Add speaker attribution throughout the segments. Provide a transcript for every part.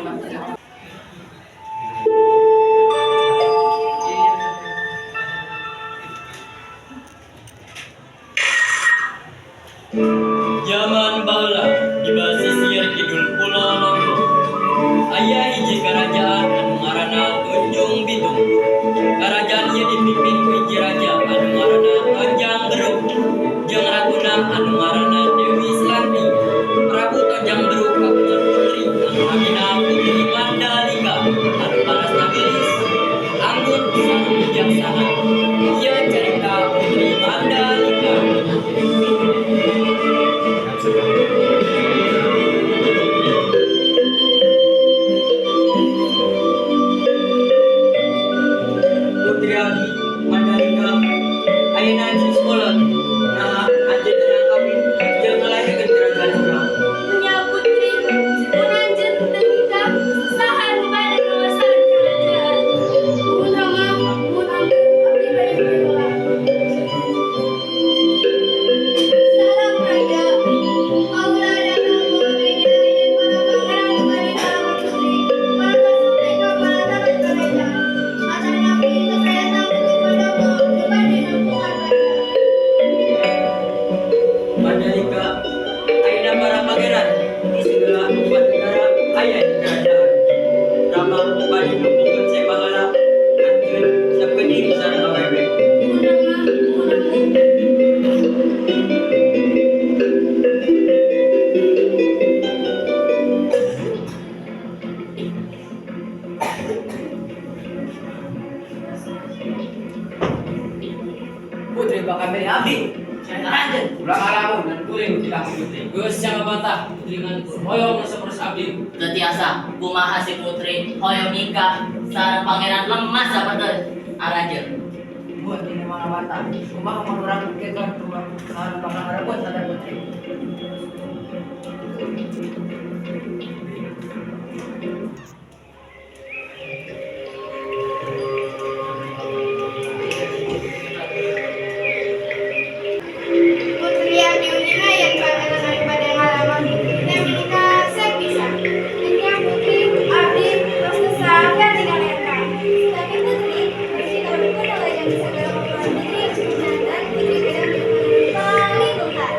Speaker 1: Zaman baheula di basisir kidul Pulo Lombok aya hiji karajaan anu ngaranna Tunjung Bitung. Karajaan ieu dipimpin ku hiji raja anu ngaranna Tonjang Beruk jeung ratuna anu ngaranna Dewi Selanti. Prabu Tonjang Beruk kagungan putri anu namina Putri Mandalika anu parasna geulis, anggun sareng bijaksana. Ieu carita Putri Mandalika.
Speaker 2: Putri Abdi Mandalika, ayeuna anjeun sekolah. Nah, anjeun hayang kawin jeung ngalahirkeun kerajaan urang.
Speaker 3: Nya, Putri, mun anjeun teu nikah, saha nu bade ngawasaan kerajaan? Nuhun, Rama, nuhun Ambu, abdi bade sekolah. Salam, Raja. Kaula datang mawa beja yen para pangeran nu bade ngalamar putri parantos sumping ka palataran kerajaan. Atanapi tos aya tamu ti Pandopo nu bade nampungan Raja.
Speaker 2: Mandalika, ayeuna para pangeran di segala empat negara aya di kerajaan. Rama bade nembongkeun sae baheula, anjeun siapkeun diri sareng awewe.
Speaker 3: Nuhun, Rama, nuhun Ambu.
Speaker 2: Putri bakal milih abdi. Sareng anjeun.
Speaker 4: Ulah ngalamun dan kuring tidak putri.
Speaker 1: Geus jangan bantah, putri ngan hoyong saperes abdi.
Speaker 5: Teu tiasa, kumaha si putri hoyong nikah sareng pangeran lemah saperti aranjeun?
Speaker 2: Mun ini mah bantah. Kumaha mun urang buktikeun saha nu bakal ngarebut sadar putri?
Speaker 3: Putri abdi uninga yen pangeran anu bade ngalamar putri teh meni kasep pisan. Nya, Putri, abdi tos teu sabar ningali eta.
Speaker 6: Tapi Putri, bersih pun yang segala kekurangan putri yang cukup jantan, putri kedah milik pangeran paling beunghar.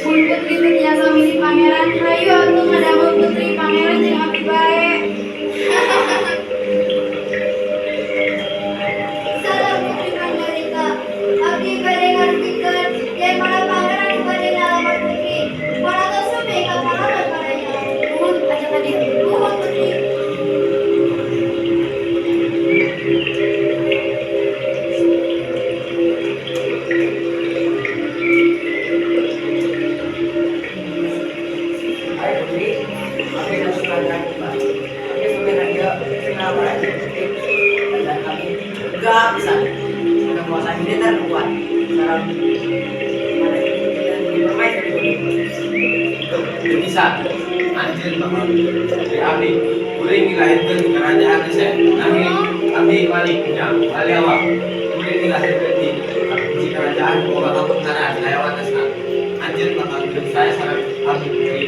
Speaker 3: Mun putri teu tiasa milih pangeran, hayu atuh ngadamel putri pangeran jeung abdi bae.
Speaker 6: Salam, Putri Mandalika. Abdi bade ngarugikeun yen para pangeran nu bade ngalamar putri parantos sumping ka palaman karajaan.
Speaker 3: Nuhun, ajak ka dieu.
Speaker 6: Nuhun, Putri.
Speaker 2: Ayo Putri, abdi masuk kerajaan kita. Abdi sebagai raja, putri ngalamar anjeun putri. Kerajaan kami megah pisan. Kekuasaan militer kuat. Sareng mana kita dipermain dari
Speaker 4: Teu bisa. Anjeun bakal putri abdi. Kuring dilahirkeun di kerajaan Isek. Nanging abdi wali nya wali awak. Kuring dilahirkeun di hiji kerajaan boga kabengharan aya watesna. Anjeun bakal hidup sae sareng abdi, putri.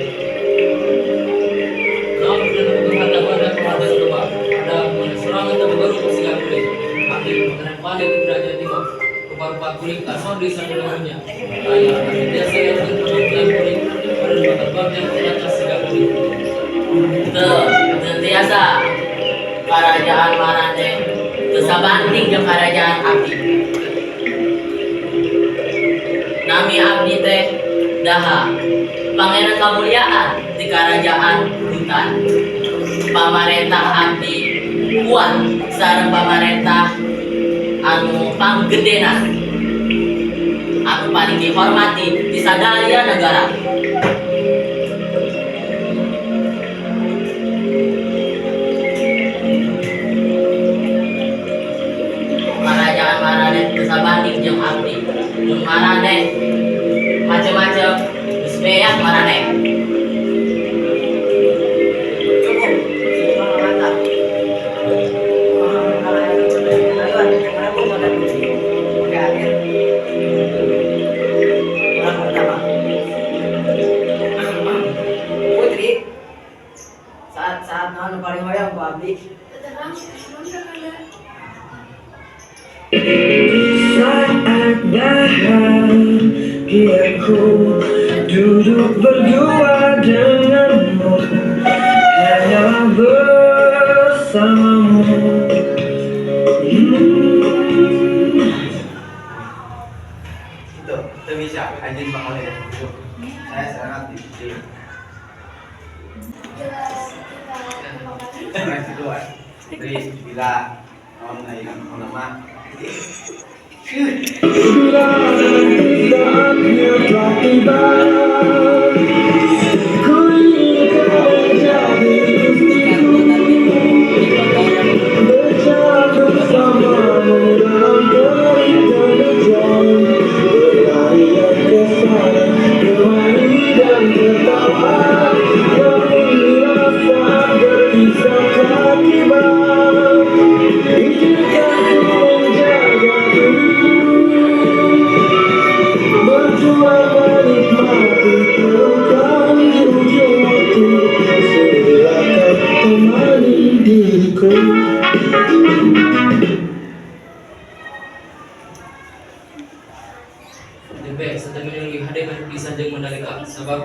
Speaker 1: Naon sudah boga harta banda kumaha loba. Ada mun sorangan teu boga siga kuring. Abdi pangeran paling di kerajaan Timur. Rupa-rupa kuring kasondi sakumaha. Aya anu biasa liateun penampilan kuring pada bakal bagja cilaka siga kuring.
Speaker 5: Teu, teu tiasa. Karajaan maraneh teu sabanding jeung karajaan abdi. Nami abdi teh Daha, pangeran kamuliaan di kerajaan hutan. Pamarentah abdi kuat sareng pamarentah anu panggedena anu paling dihormati di sadaya negara. Kerajaan maraneh teu sabanding jeung abdi. Mun maraneh macem-macem, geus beak maraneh.
Speaker 2: Cukup. Sini mah mantap. Kumaha mun aya ayuan yang ngarebut sadar putri. Oke, akhir. Orang pertama. Saat-saat naon nu paling hoyong ku abdi?
Speaker 3: Terang, nuhun, Kakanda.
Speaker 7: Saat bahagiaku duduk berdua denganmu, hanyalah bersamamu.
Speaker 4: Itu bisa anjeun bakal itu. Saya sangat di
Speaker 6: Jelas kita kembali.
Speaker 4: Terima itu Tri bila naon ayeuna nama.
Speaker 7: Bila saatnya telah tiba, ku ingin kau jadi istriku. Berjalan bersamamu dalam derita hujan, berlarian ke sana kemari dan tertawa. Namun bila saat berpisah telah tiba, izinkan ku menjaga diriku, berjuang menikmati pelukan di ujung waktu. Silakan temani diriku.
Speaker 1: DP, sateumin leuwih hade pisan jeung Mandalika sabab